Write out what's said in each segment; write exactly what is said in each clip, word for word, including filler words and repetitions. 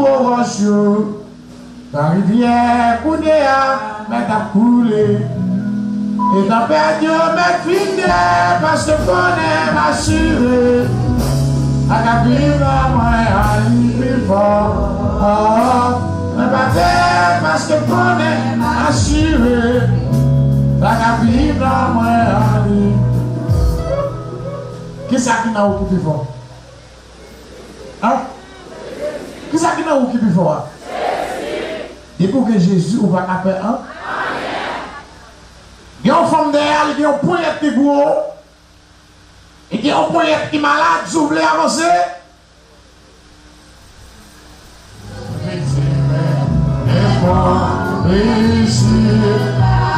Wòch yo, tan rivyè kounye a mèt ap koule. E tanpèt yo mèt vin dèyè, paske konnen m asire. Sa k ap viv nan mwen an li pi fò. Mwen pa pè, paske konnen m asire. Sa k ap viv nan mwen an li. Kisa ki nan ou ki pi fò? An? Kisa ki nan ou ki pi fò a? Depi w gen Jezi, ou pa ka pè an. Gen yon fanm dèyè a, li gen yon ponyèt ki gwo. Li gen yon ponyèt ki malad, si w vle avanse. Reyisi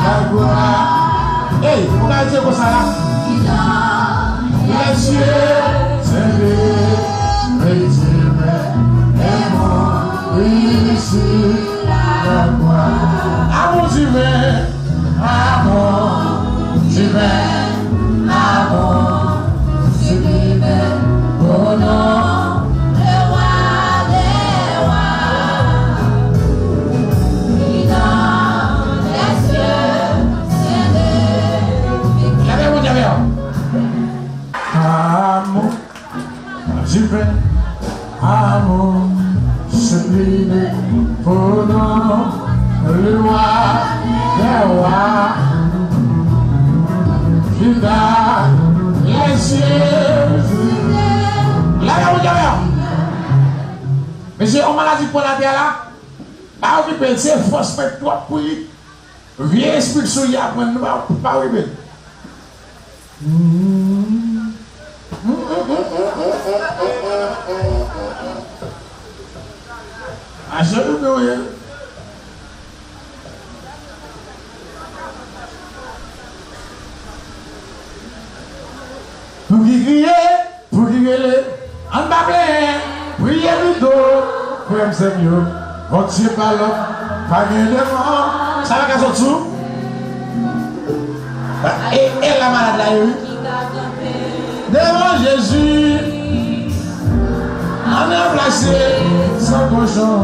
laglwa. Ey, ou ka di konsa la. Lèzye sèvi, reyisi laglwa. Amou diven. Amou diven, amou siblimen, o non de wa de wa, ki nan lèzye sèvi. Leve moun dèyè. Amou. Diven, amou siblimen, o non le wa dè wa, ki nan lèzye. Leve moun dèyè. Mesye, yon maladi pran latè a la, pa okipe l, se fòs mwen twòp pou li. Vye espri k sou li a pran, nou pa, pa okipe l. Aje nou gen anyen. Pou ki kriye, pou ki rele, ann pa plenyen, priye pito, frè m sè m yo, Bondye pa lòt, pa gen demon, sa pa ka sot sou. E, e la malad la ye wi. Devan Jezi, ann ranplase san kochon.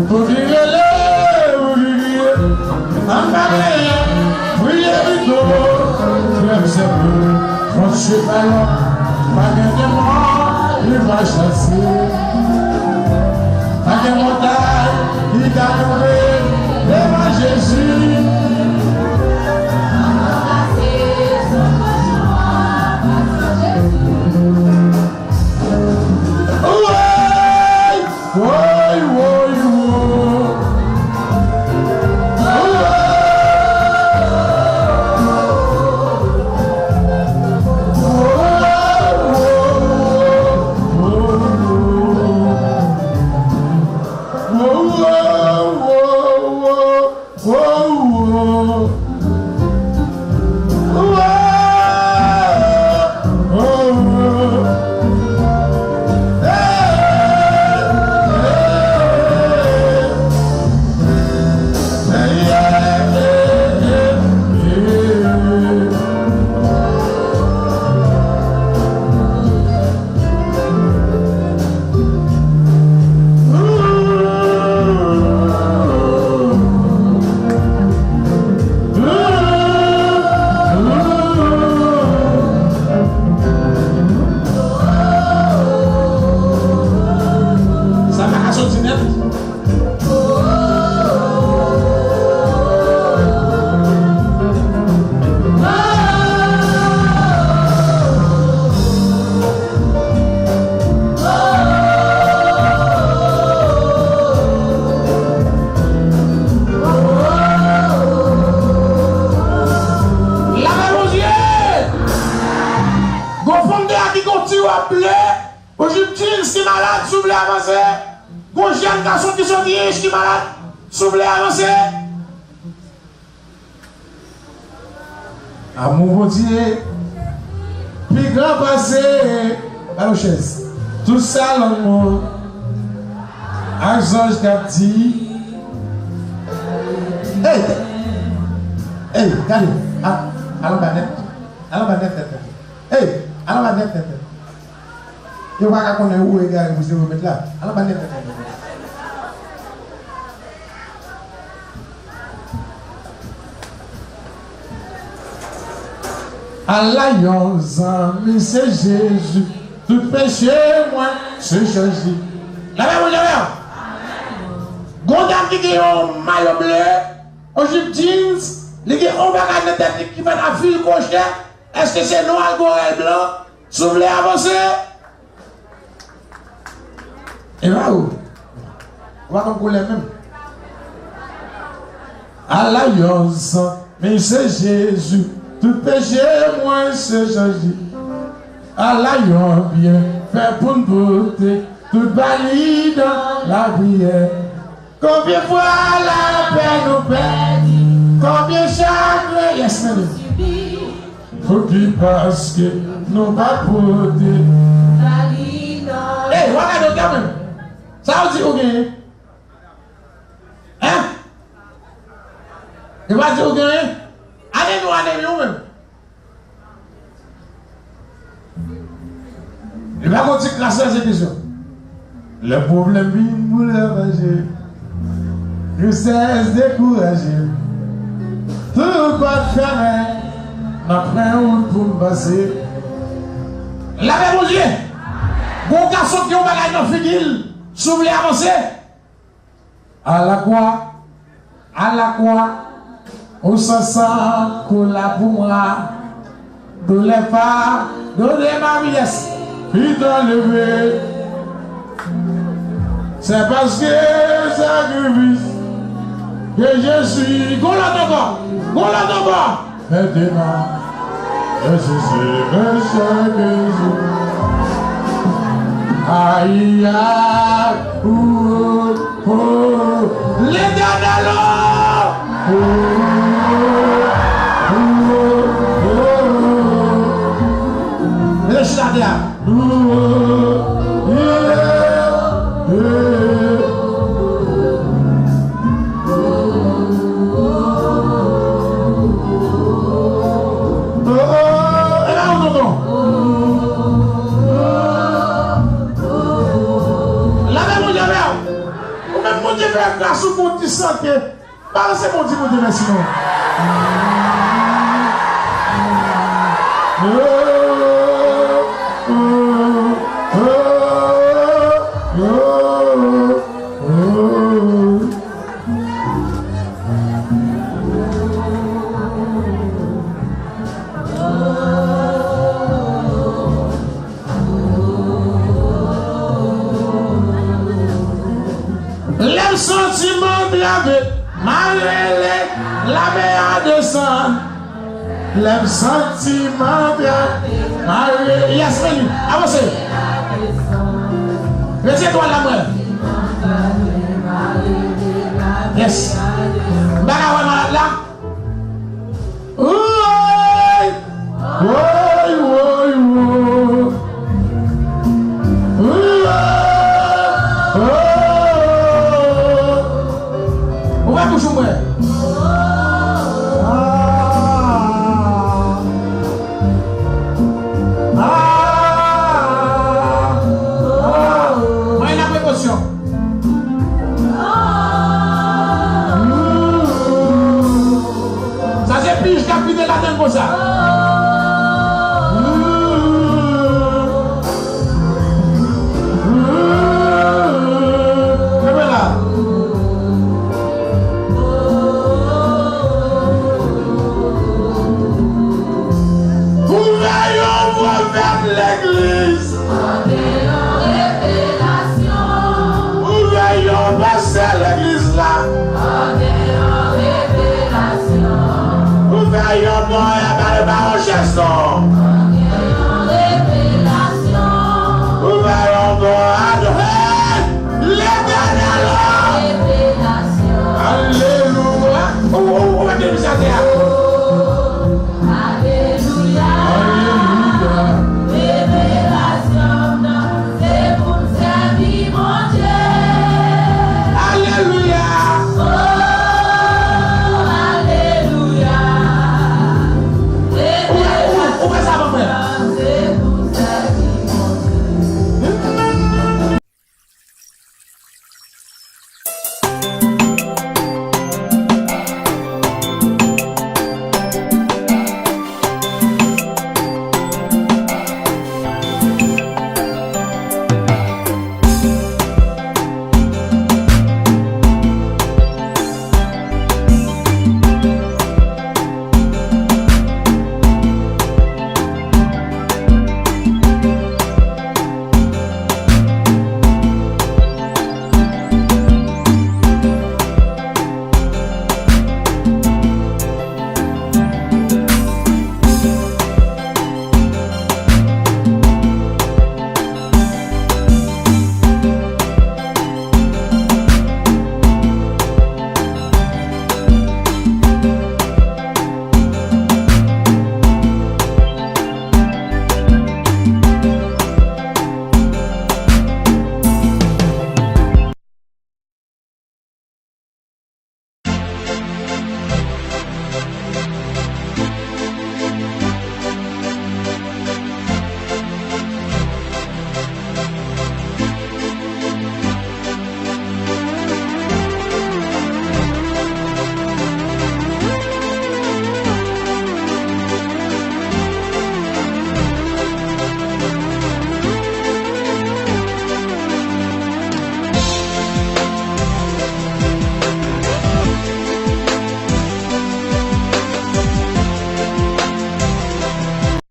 Pou ki rele, pou ki kriye, ann pa plenyen, priye pito, frè m sè m yo, Bondye pa lòt, pa gen demon, li pa chase. Pa gen montay, li ka kanpe, devan Jezi. Woy! Woy, woy, woy. Sa pa ka soti nèt. Lave Bondye! Gon fanm de a ki gon ti wòb ble, ou jis di l si malad, si w vle avanse. Gon jèn gason ki soti Ench ki malad, si w vle avanse. Amou Bondye pi gran pase, ba nou chèz, tout sa lanmou ak zanj k ap di. Ey! Ey, gade, al anba nèt, al anba nèt, nèt, nèt. Ey, al anba nèt, nèt, nèt. Yo pa ka konnen ou egare pou se remèd la. Al anba nèt la. Ala yon zanmi, se Jezi. Tout peche mwen, se Jezi. Lapè Bondye avè w. Gon dam ki gen yon mayo ble, yon jip jeans, li gen yon bagay nan tèt li ki fèt a fil kwochè. Èske se nwa l gen orèy blan? Si w vle avanse, e pa ou. Ou pa konn koulè menm. Ala yon zanmi, se Jezi. Tout peche mwen, se Jezi. Ala yon byenfè pou n pote. Tout bagay nan lapriyè. Konbyen fwa lapè nou pèdi? Konbyen chagren, yes, men. Pou ki paske nou pa pote. Ey, w a gade w kanmenm. Sa w di ou genyen? Hein? E pa di ou genyen? Ane nou ane wi ou menm. Li pa gon ti klas la, se kesyon. Lè pwoblèm vin pou lè fache, tristès dekouraje. Tout pòt fèmen, n ap fè wout pou n pase. Lapè Bondye! Gon gason ki yon bagay nan figi l, si w vle avanse. À la croix, à la croix, ou san san kou la pou mwa. Doulè pa, doulè ma vyès, fidèl leve. C'est parce que sacrifice que je suis. Gon lòt ankò, gon lòt ankò. Maintenant, je suis heureux chaque jour. Aïe, aïe, oh, oh, oh. L'Éternel, oh, oh, oh, oh, oh. Mete chita atè a. Lapè Bondye avè w. Ou menm Bondye fè gras ou pou ti sante. Balanse Bondye, Bondye mèsi non. Lè m santi m antrave, m a rele, lame a desann. Lè m santi m antrave, m a rele. Yes, Meli, avanse. Retire twal la, mwen. Yes. M pa ka wè malad la. Woy! Woy, woy, woy! Woy! Woy! Ouvè bouch ou mwen. Ah! Ah! Ah! Mwen nan prekosyon. Sa se pij k ap vide ladann konsa. Kenbe la. Ouvè yon pwofèt legliz. Mande yon revelasyon. Ouvè yon pastè legliz la. Mande yon revelasyon. Ouvè yon pòt, pale pa yon chèz non. Mande yon revelasyon. Ouvè yon pòt, adore Letènèl. Revelasyon. Alelouya. Ou, ou, ou mete misye atè a.